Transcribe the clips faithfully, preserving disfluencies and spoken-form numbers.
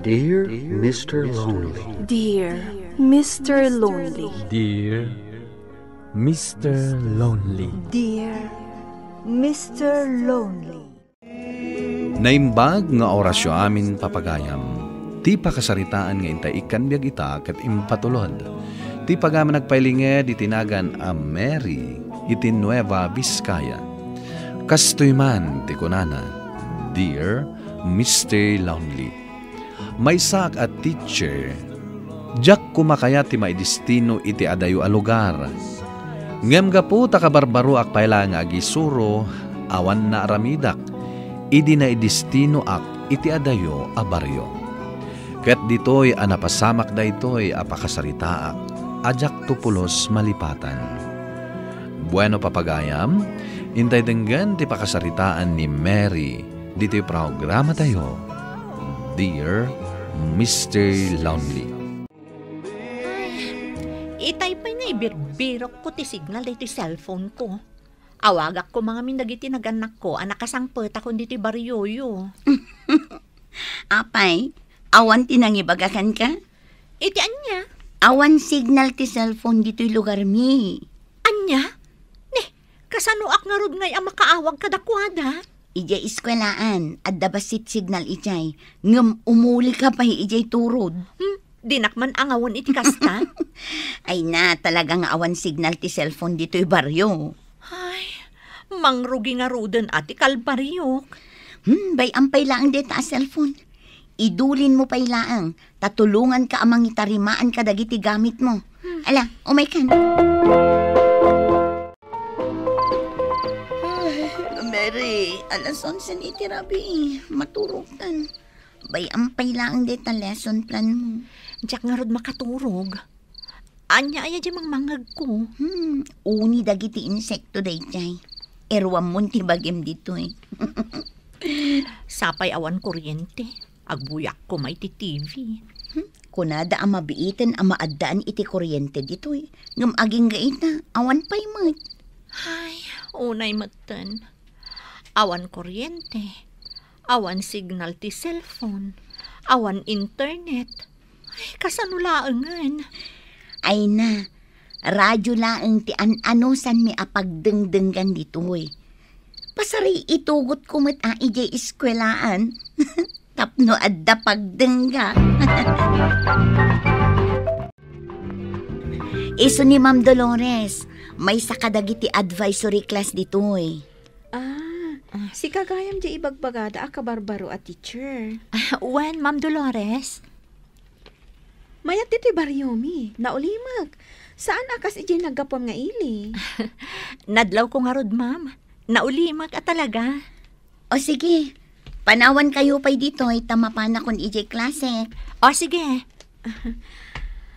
Dear Mister Lonely. Dear Mister Lonely. Dear Mister Lonely. Dear Mister Lonely. Naimbag nga orasyo amin, papagayam. Ti pakasaritaan nga intay ikkan biag ita ket impatulod ti pagaman agpailinged iti nagan a Mary iti Nueva Vizcaya. Kastoy man ti kunana, Dear Mister Lonely, maysaak a teacher, diak koma kayat ti maidistino iti adayo a lugar. Ngem gapu ta kabarbaroak pay laeng nga agisuro, awan naaramidak idi naidistinoak iti adayo a barrio. Ket ditoy a napasamak daytoy a pakasaritaak a diakto pulos malipatan. Bueno, papagayam, intay denggen ti pakasaritaan ni Mary ditoy programatayo, Dear Mister Lonely. Ay, itay pay nga ibirbirokko ti signal daytoy cellphone ko. Awagak koma ngamin dagiti nagannakko a nakasangpetakon ditoy barrioyo. Apay, awan ti nangibagakan ka? Iti ania? Awan signal ti cellphone ditoy lugarmi. Ania? Ne, kasanoak ngarud ngay a makaawag kadakuada? Idiay eskuelaan, adda bassit signal idiay, ngem umuli ka pay idiay turod. Hmm, dinak man angawen iti kasta? Ay na, talaga nga awan signal ti cellphone ditoy barrio. Ay, mangrugi ngaruden a ti kalbariok. Hmm, bay-am pay laeng deta a cellphone. Idulinmo pay laeng, ta tulonganka a mangitarimaan kadagiti gamitmo. Hmm. Ala, umaykan. Ay, Mary, alas onse iti rabii. Maturogkan. Bay-am pay laeng deta lesson plan mo. Diak ngarud makaturog. Ania aya di mangmangngegko? Hmm, uni dagiti insekto daydiay. Iruammon ti bagim ditoy. Sapay awan kuryente. Agbuyak koma iti T V. Hmm, kunada a mabiiten a maaddaan iti kuryente ditoy. Ngem agingga ita, awan pay met. Ay, unay metten. Awan kuryente. Awan signal ti cellphone. Awan internet. Ay, kasano laengen? Ay na, radyo laeng ti an-anusanmi a pagdengdenggan ditoy. Pasari itugotko met a idiay eskuelaan tapno adda pagdengga. Isu ni Ma'am Dolores, maysa kadagiti advisory class ditoy. Ah, ah, sika gayam diay ibagbagada a kabarbaro a teacher. Ah, wen, Ma'am Dolores? Mayat ditoy bariomi, naulimek. Saan a kas idiay naggapuam nga ili. Nadlawko ngarud, ma'am. Naulimek a talaga. O sige, panawankayo pay ditoy ta mapanakon idiay klase. O sige.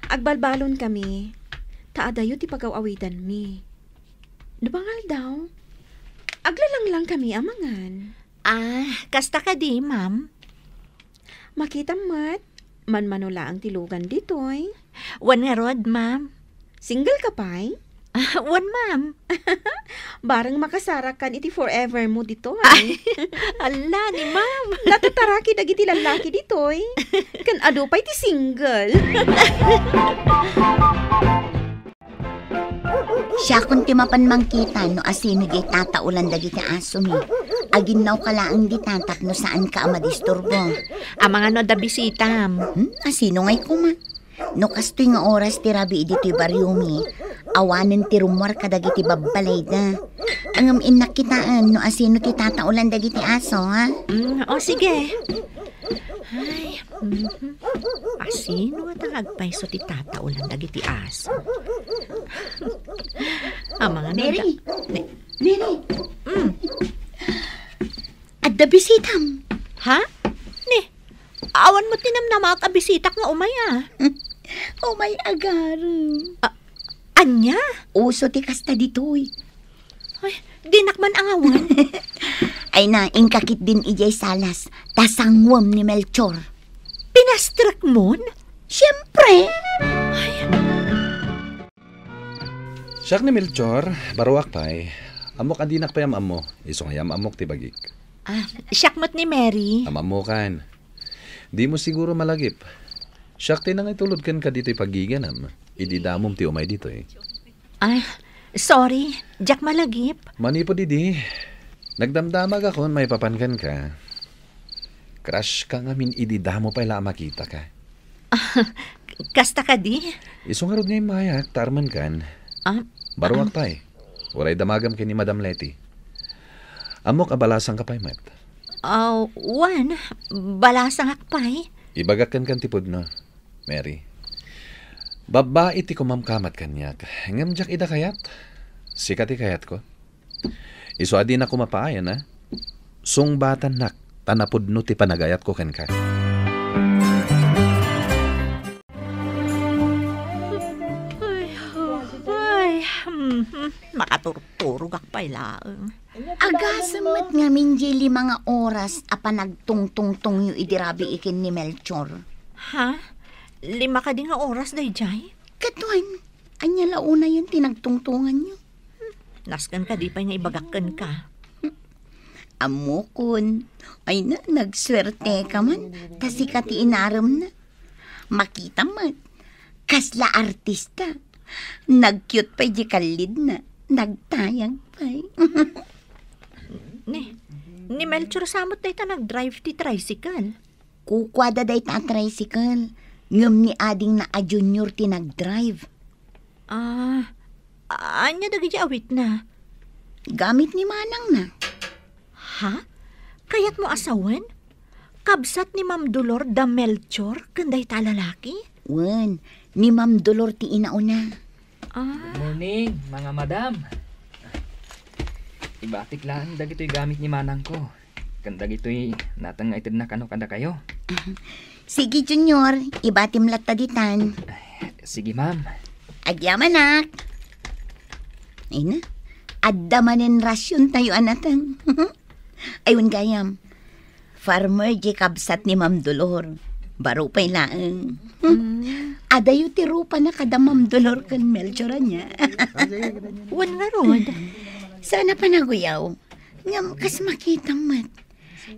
Agbalbalonkami, ta adayo ti pagaw-awidanmi. Nabangal daw. Aglalanglangkami a mangan. Ah, kasta kadi, ma'am? Makitam met, manmano laeng ti lugan ditoy. Wen ngarud, ma'am. Single ka pay? Ah, wen, ma'am. Bareng makasarakan iti forever mo ditoy. Ay, ala ni ma'am. Natataraki dagiti lallaki ditoy. Ken adu pay ti single. Siakon ti mapan mangkita no asino diay tataolan dagiti asomi. Aginnawka laeng dita tapno saanka a madisturbo. Amangan no adda bisitam. Hmm? Asino ngay koma? No kastoy nga oras ti rabii ditoy bariomi, awanen ti rummuar kadagiti babbalayda. Ngem innak kitaen no asino ti tataolan dagiti aso, ha? Mm, o, sige. Ay, mhm. Asino nga agpayso ti tataolan dagiti aso? Amangan Mary! Da-, ne-, Mary! Mm. Adda bisitam. Ha? Ne, awan mo ti namnamaak a bisitak nga umay, a. Umay agarem. A-, ania? Uso ti kasta ditoy. Ay, dinak man angawan. Ay na, inka ketdin idiay salas, ta sanguem ni Melchor. Pinastrekmon? Siempre! Ay. Siak ni Melchor, baroak pay. Ammok a dinak pay am-ammo, isu nga yam-ammok ti bagik. Ah, siak met ni Mary. Am-ammokan. Dimo siguro malagip. Siak ti nangitulod kenka ditoy paggiganam, idi damom ti umay ditoy. Ah, sorry. Diak malagip. Manipud idi, nagdamdamagakon maipapan kenka. Crush ka ngamin idi damo pay la a makitaka. Kasta kadi? Isu ngarud nga immayak, ta armenkan. Ah, Baruak ah. pay. Uray damagam ken ni Madam Leti. Ammok a balasangka pay met. Ah, wen, balasangak pay. Ibagak kenka ti pudno, Mary. Babbai ti kumamkamat kaniak, ngem diak ida kayat. Sika ti kayatko. Isu a dinak umapaayan, a? Sungbatannak, ta napudno ti panagayatko kenka. Ay, ay, mhm, makaturturogak pay laeng. Agasem met ngamin diay lima nga oras a panagtungtungtongyo idi rabii ken ni Melchor. Ha? Lima kadi nga oras daydiay? Ket wen, ania la unayen ti nagtungtonganyo? Nasken kadi pay nga ibagak kenka. Ammokon. Ay na, nagsuerteka man, ta sika ti inaremna. Makitam met, kasla artista. Nag-cute pay di kallidna. Nagtayag pay. Ni, ni Melchor sa met dayta nag-drive ti tricycle. Kukuada dayta a tricycle, ngem ni adingna a Junior ti nag-drive. Ah, ania dagiti awitna? Gamit ni manangna. Ha? Kayatmo a sawen? Kabsat ni Ma'am Dolor da Melchor ken dayta a lalaki? Wen, ni Ma'am Dolor ti inauna. Ah. Good morning, mga madam. Ibatik laeng dagitoy gamit ni manangko. Ken dagitoy nateng nga itedna kano kadakayo. Sige, Junior, ibatim latta ditan. Sige, ma'am. Agyamanak. Ay na, adda manen rasiontayo a nateng. Ay, wen gayam. Farmer di kabsat ni Ma'am Dolor. Baro pay laeng. Mm. Adayo ti rupana kada Ma'am Dolor ken Melchor ania. Wen ngarud. Saan a panaguyaw? Ngem kas makitam met,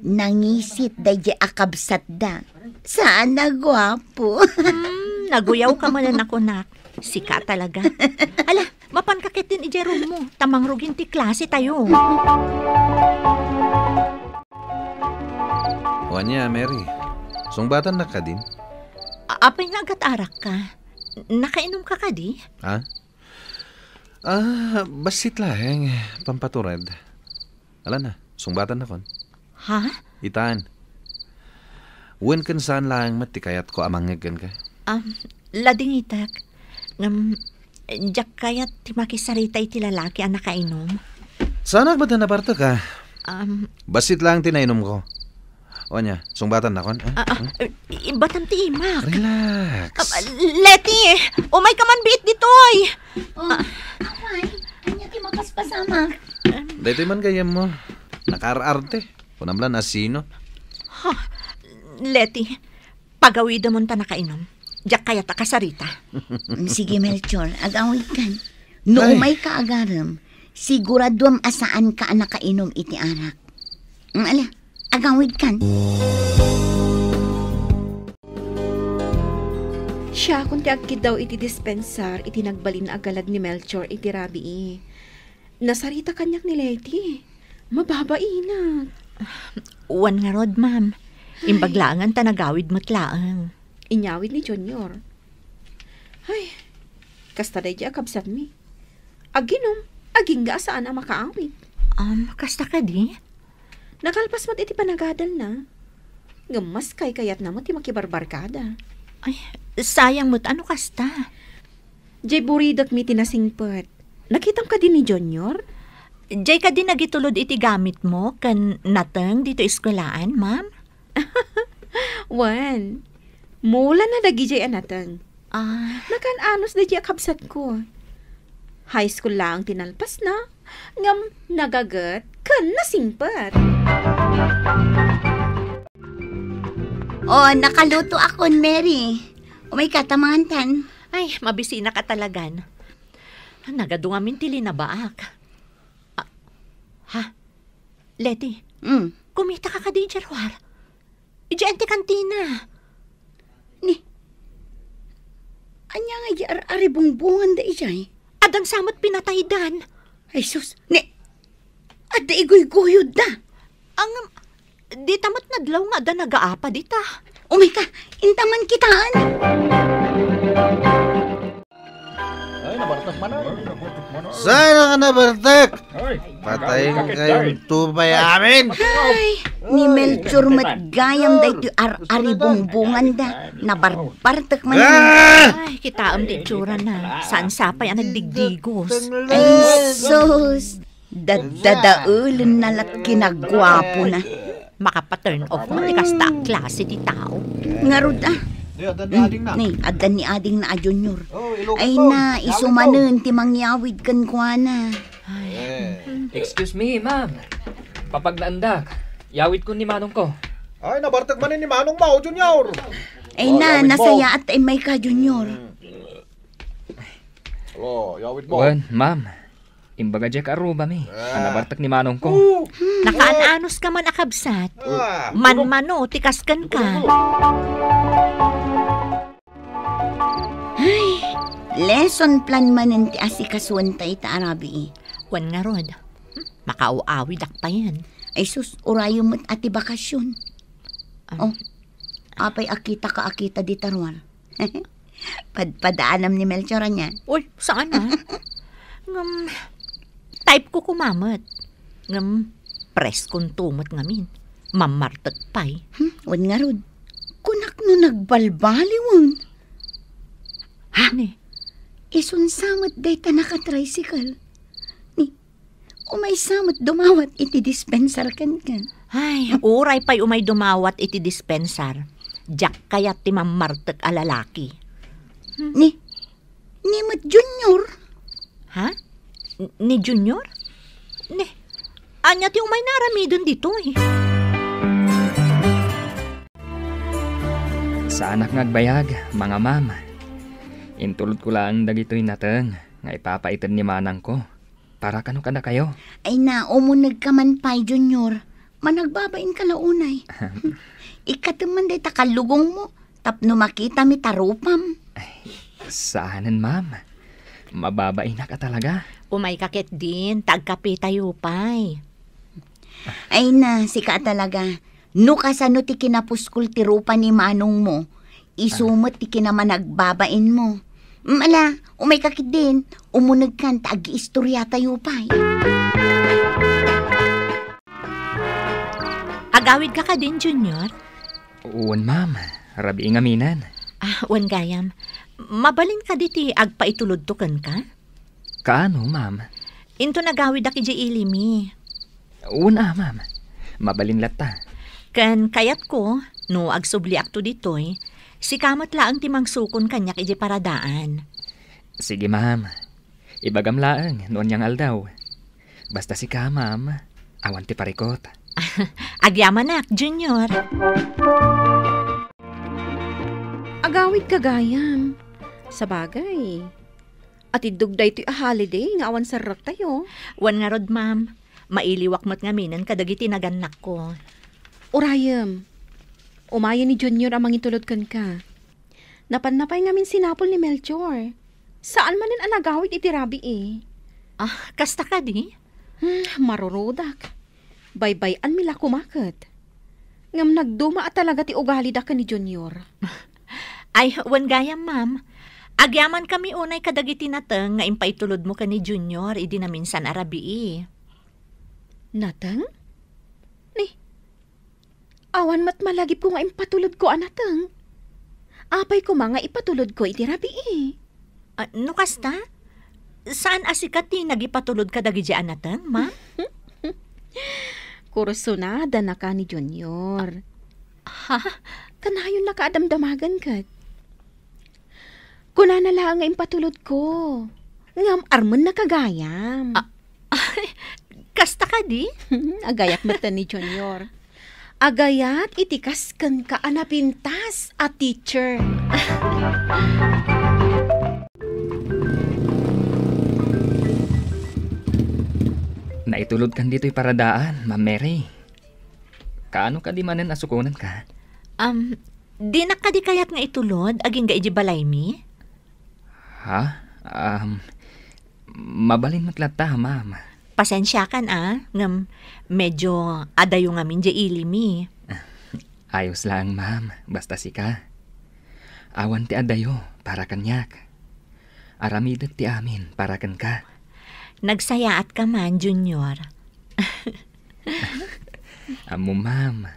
nangisit daydiay a kabsatda. Saan a guapo. Hmm, naguyawka manen a kunak. Sika talaga. Ala, mapanka ketdin idiay roommo, ta mangrugin ti klasetayo. O ania, Mary? Sungbatannak kadin? A-, apay nga agat-arakka? Nakainumka kadi? Ha? Ah, bassit laeng, pampatured. Ala na, sungbatan nakon. Ha? Itan. Wen ken saan laeng met ti kayatko a mangngeg kenka? Um, ladingitek. Ngem, diak kayat ti makisarita iti lalaki a nakainum. Saanak met a napartek, a? Um, Bassit laeng ti nainumko. O ania, sungbatan nakon, a? Ah, ah, Hmm? I-, ibatam ti imak. Relax. Ah, Leti, umayka man biit ditoy. Oh, ah. Apay, ania ti mapaspasamak? Daytoy man gayyemmo. Nakaar-arte. Kunam la no sino. Ha? Leti, pagawidemon ta nakainum. Diak kayat a kasarita. Sige, Melchor, agawidkan. No Ay. Umayka agarem, siguraduem a saanka a nakainum iti arak. Mm, ala, agawidkan. Siakon ti agkiddaw iti dispensar iti nagbalin a galad ni Melchor iti rabii. Nasarita kaniak ni Leti. Mababainak. Wen ngarud, ma'am. Ay. Imbag laengen ta nagawid met laeng. Inyawid ni Junior. Ay, kasta daydi a kabsatmi. Aginum, agingga a saan a makaawid. Um, kasta kadi? Nakalpas met iti panagadalna. Ngem mas kaykayatna met ti makibarbarkada. Ay, sayang met a no kasta. Jay buridekmi ti nasingpet. Nakitam kadi ni Junior? Jay kadi nagitulod iti gamitmo ken nateng ditoy eskuelaan, ma'am? Wen, mulana dagidiay a nateng. Ah. Nakaan-anos daydi a kabsatko. High school laeng ti nalpasna, ngem nagaget ken nasingpet. Oh, nakaluto akon, Mary. Umayka ta mangan. Ay, mabisinak a talagan. Nagadu ngamin ti linabaak. Ah, ha? Leti, Mm. Kumitaka kadi idiay ruar? Idiay ti kantina. Ni, ania nga idi ar-aribungbonganda idiay? Addan sa met pinataydan. Ay sus, ni, adda iguyguyodda. Ang, dita met nadlaw nga adda nagaapa dita. Umay ka, intaman kitaan. Ay, nabartek man, ay. Saan ang nabartek? Ay, patay kayong tubay amin. Ay, ni Melchor met gayam daytoy ar-aribungbonganda. Nabarbartek man. Ah! Ay, kitaem ti itsura na. Saan sapay a nagdigdigos. Ay, sus. Daddadaelen na lat kinaguapo na. Makapa-turn off mo ti kasta a klase ti tao. Ngarud, ah. Di, adda ni Mm, ading na. Ni, adda ni ading na a Junior. Oh, ilugan Ay mo. Na, isu manen ti mangyawid kenkuana. Eh. Excuse me, ma'am. Papagnaandak. Yawid ko ni manong ko. Ay, nabartek manen ni manong mo, Junior. Ay Oh, na, yawid mo. Nasayaat ta immay ka, Junior. Mm. Alo, yawid mo. Wen, ma'am. Imbaga diay kaarrubami. Ah. A nabartek ni manong ko. Oh. Nakaan-anos ka man a kabsat. Ah. Manmano ti kasken ka. Ay, lesson plan manen ti asikasoen ta ita a rabii. Wen ngarud, hmm, makaaw-awidak payen. Ay sus, urayem met a ti bakasyon. Ah. Oh, apay a kitaka a kita dita ruar? Padpadaanam ni Melchor ania? Uy, saan a? Ngem, type ko koma met. Ngem, preskon to met ngamin. Mammartek pay. Hmm, wen ngarud. Kunak no nagbalbaliwen. Ha? Ni? Isun sa met dayta naka-tricycle. Ni, umaysa met dumawat iti dispensar kenka. Ay, uray pay umay dumawat iti dispensar. Diak kayat ti mammartek a lalaki. Hmm. Ni, ni met Junior. Ha? N-, ni Junior? Ni, ania ti umayna aramiden ditoy? Saanak nga agbayag, mga ma'am. Intulod ko laeng dagitoy nateng nga ipapaited ni manang ko. Para kano kadakayo? Ay na, umunegka man pay, Junior. Managbabain ka la unay. Ikkatem man dayta kallugong mo, tapno makitami ta rupam. Ay, saanen, ma'am. Mababainak a talaga. Umayka ketdin, ta agkapitayo pay. Ay na, sika a talaga. No kasano ti kinapuskol ti rupa ni manong mo, isu Ah. met ti kinamanagbabain mo. Mm, ala, umayka ketdin, umunegkan ta agiistoriatayo pay. Agawidka kadin, Junior? Wen, ma'am. Rabii ngaminen. Ah, wen gayam. Mabalin kadi ti agpaitulodto kenka? Kaano, ma'am? Inton agawidak idiay ili mi. Wen a, ma'am. Mabalin latta. Ken kayatko, no agsubliakto ditoy, sika met laeng ti mangsukon kaniak idiay paradaan. Sige, ma'am. Ibagam laeng no ania nga aldaw. Basta sika, ma'am, awan ti parikut. Agyamanak, Junior. Agawidka gayam. Sabagay, atiddog daytoy a holiday nga awan serrektayo. Wen ngarud, ma'am. Mailiwak met ngaminen kadagiti nagannakko. Urayem, umayen ni Junior a mangitulod kenka. Napanna pay ngamin sinapul ni Melchor. Saan manen a nagawid iti rabii. Ah, kasta kadi? Hmm, marurudak. Baybay-anmi la koma ket. Ngem nagduma a talaga ti ugalida ken ni Junior. Ay, wen gayam, ma'am. Agyamankami unay kadagiti nateng nga impaitulodmo ken ni Junior idi naminsan a rabii. Nateng? Ni, awan met malagipko nga impatulodko a nateng. Apay koma nga ipatulodko iti rabii? Ah, no kasta, saan a sika ti nagipatulod kadagidi a nateng, ma'am? Kursunada naka ni Junior. Ha? Kanayon naka a damdamagen ket. Kunana laeng nga impatulodko. Ngem armenna ka gayam. Ah, kasta kadi? Agayat met ni Junior. Agayat iti kas kenka a napintas a teacher. Naitulodkan ditoy paradaan, Ma'am Mary. Kaano kadi manen a sukonenka? Um, dinak kadi kayat nga itulod agingga iti balaymi? Ha? Um, mabalin met latta, ma'am. Pasensiakan, a, ngem medyo adayo ngamin diay ilimi. Ayos laeng, ma'am, basta sika. Awan ti adayo para kaniak. Aramidek ti amin para kenka. Nagsayaatka man, Junior. Ammo, ma'am.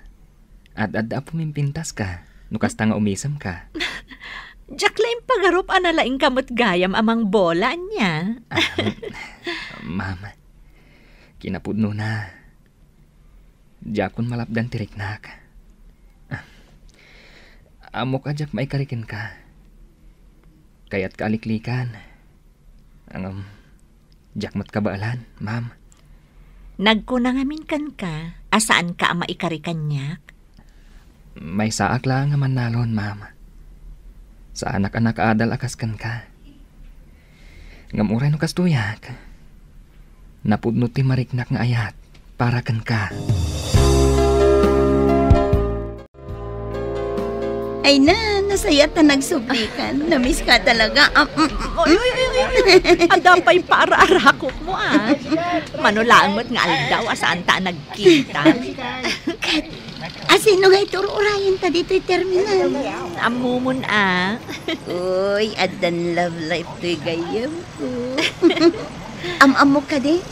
Ad-adda a pumimpintaska, no kasta nga umisemka. Diak la impagarup a nalaingka met gayam a mangbola, ania? Ma'am, kinapudnona, diakon malapdan ti riknak. Ammok a diak maikari kenka. Kayatka a liklikan. Ngem, diak met kabaelan, ma'am. Nagkuna ngamin kenka a saanka a maikari kaniak? Maysaak laeng a mannalon, ma'am. Saanak a nakaadal a kas kenka. Ngem uray no kastoyak, napudno ti mariknak nga ayat para kenka. Ay na, nasaya ta nagsublikan. Namiss ka talaga. Ah, mm, mm. Oy, oy, oy, oy. Adda pay paara-arakok mo, ah. Mano laeng met nga aldaw a saan ta a nagkita. Ket, asino nga ituro urayen ta ditoy terminal? Ammomon, ah. Uy, addan love life toy gayyem ko. Am-ammok kadi?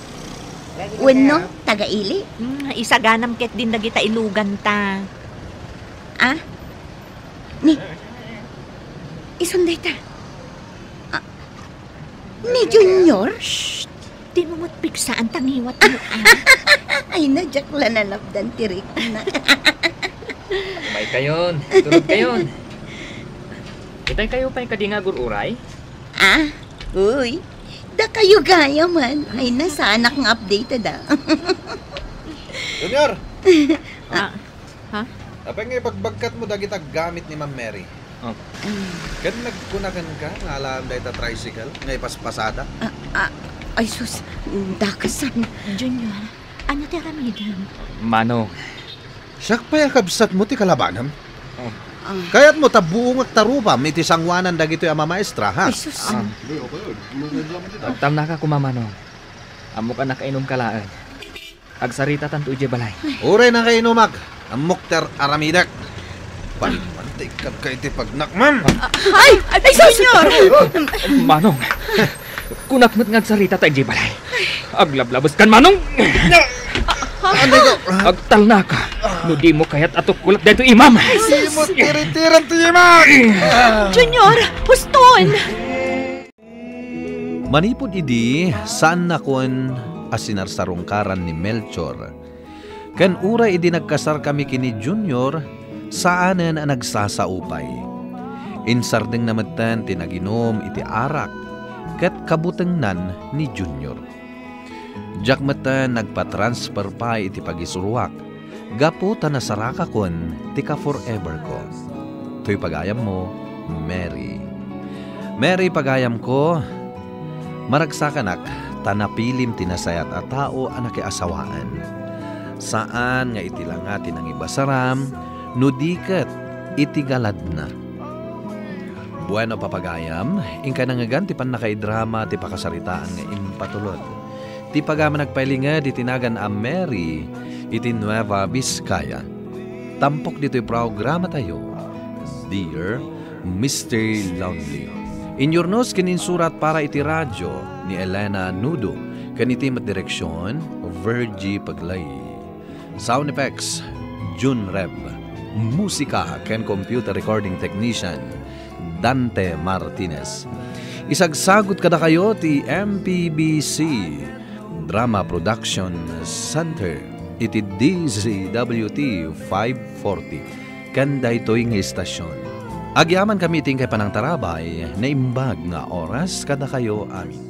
Wenno, taga-ili? Hmm, isaganam ketdin dagita iluganta. Ah? Ni, isun dayta? Ah, ni Junior? Shh! Dimo met pigsaan ta ngiwatmo, ah. Ay na, diak la nalapdan ti riknak. Bay kayon, tulog kayon. Itay kayo pay kadi nga agur-uray? Ah, uy. Dakayo gayam man. Ay na, saanak nga updated, ah. Junior! Ah, ha? Apay nga ibagbagkatmo dagita gamit ni Ma'am Mary? Oh. Ken nagkuna kenka nga alaem dayta tricycle nga ipaspasada? Ah, ah, ay sus, dakasan. Junior, ania ti aramidem? Manong. Siak pay a kabsatmo ti kalabanam? Oh. Ah. Kayatmo ta buong agtarupam iti sangoanan dagitoy a mamaestra, ha? Ay, sus. Ah. Agtalnaka koma, Manong. Ammok a nakainomka laeng. Agsaritatanto idiay balay. Uray nakainomak, ammok ti ar-aramidek. Palmantikadka iti pagnakmam. Ay! Ay, Junior! Manong, kunak met nga agsarita ta idiay balay. Aglablabeskan, Manong! Agtalnaka, no dimo kayat a tukkolak daytoy imam. Dimo tiritiran ti imam! Junior, huston! Manipud idi, saannakon a sinarsarungkaran ni Melchor. Ken uray idi nagkasarkami ken ni Junior, saanen a nagsasaupay. Insardengna metten ti naginum iti arak ket kabutengnan ni Junior. Diak metten nagpa-transfer pay iti pagisuruak gapu ta nasarakakon ti ka-forever ko. Toy pagayammo, Mary. Mary, pagayamko, maragsakanak ta napilim ti nasayaat a tao a nakiasawaan. Saan nga iti langa ti nangibasaram, no di ket iti galadna. Bueno, papagayam, inka nangngegan ti pannakaidrama ti pakasaritaan nga impatulod. Ti pagayam a nagpailinged iti nagan a Mary iti Nueva Vizcaya. Tampok ditoy programatayo, Dear Mister Lonely. Inyurnos ken insurat para iti radio ni Elena Nudo, ken iti met direksion, Virgie Paglay. Sound effects, Jun Reb. Musika ken computer recording technician, Dante Martinez. Isagsagut kadakayo ti M P B C Drama Production Center iti D Z W T five forty. Ken daytoy nga istasyon, agyamankami iti inkay panangtarabay, naimbag nga oras kadakayo amin.